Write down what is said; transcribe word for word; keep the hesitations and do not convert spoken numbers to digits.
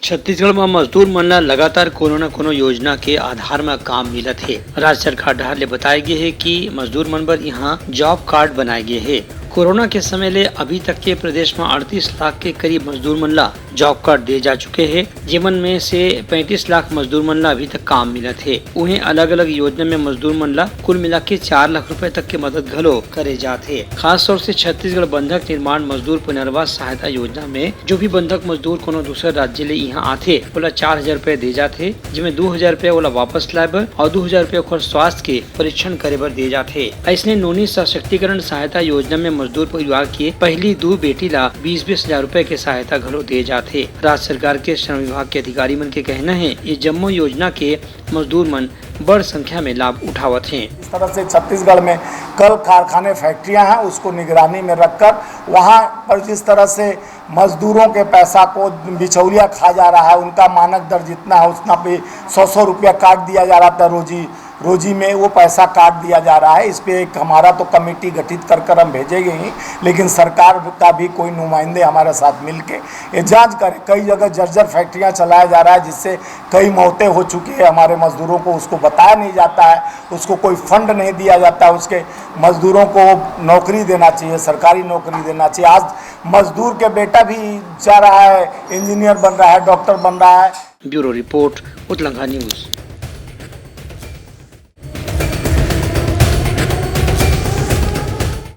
छत्तीसगढ़ म मजदूर मन ला लगातार कोनो न कोनो योजना के आधार म काम मिलत हे। राज्य सरकार डहार ले बताए गे हे कि मजदूर मन बर इहां जॉब कार्ड बनाए गे हे। कोरोना के समय ले अभी तक के प्रदेश म अड़तीस लाख के करीब मजदूर मन ला जॉब कार्ड दे जा चुके हे, जेमन में से पैंतीस लाख मजदूर मन ला अभी तक काम मिलत हे। उहें, अलग-अलग योजना में मजदूर मन ला कुल मिला के चार लाख रुपए तक के मदद घलो करे जात हे। खास तौर से छत्तीसगढ़ बंधक निर्माण मजदूर पुनर्वास सहायता योजना में जो भी बंधक मजदूर कोनो दूसर राज्य ले इहां आथे, ओला चार हजार रुपए दे जात हे, जेमे दू हजार रुपए ओला वापस लाए बर और दू हजार रुपए ओकर स्वास्थ्य के परीक्षण करे बर दे जात हे। अइसने नोनी सशक्तिकरण सहायता योजना में मजदूर परिवार के पहली दू बेटी ला बीस बीस हजार रुपए के सहायता घलो दे जात हे। राज्य सरकार के श्रम विभाग के अधिकारी मन के कहना हे, ये जम्मो योजना के मजदूर मन बड़ संख्या में लाभ उठावत हें। इस तरह से छत्तीसगढ़ में कल कारखाने, फैक्ट्रियां हैं, उसको निगरानी में रखकर वहां पर जिस तरह से मजदूरों के पैसा को बिचौलिया खा जा रहा है, उनका मानक दर जितना है उतना पे सौ सौ रुपया काट दिया जा रहा था रोजी रोजी में, वो पैसा काट दिया जा रहा है। इस पे एक हमारा तो कमेटी गठित कर कर हम भेजेंगे ही, लेकिन सरकार का भी कोई नुमाइंदे हमारे साथ मिलके ये जांच करें। कई जगह जर्जर फैक्ट्रियां चलाया जा रहा है, जिससे कई मौतें हो चुकी है हमारे मजदूरों को, उसको बताया नहीं जाता है, उसको कोई फंड नहीं दिया जाता है, उसके मजदूरों को नौकरी देना चाहिए, सरकारी नौकरी देना चाहिए। आज मजदूर के बेटा भी जा रहा है, इंजीनियर बन रहा है, डॉक्टर बन रहा है। Bureau report, Utlangha news.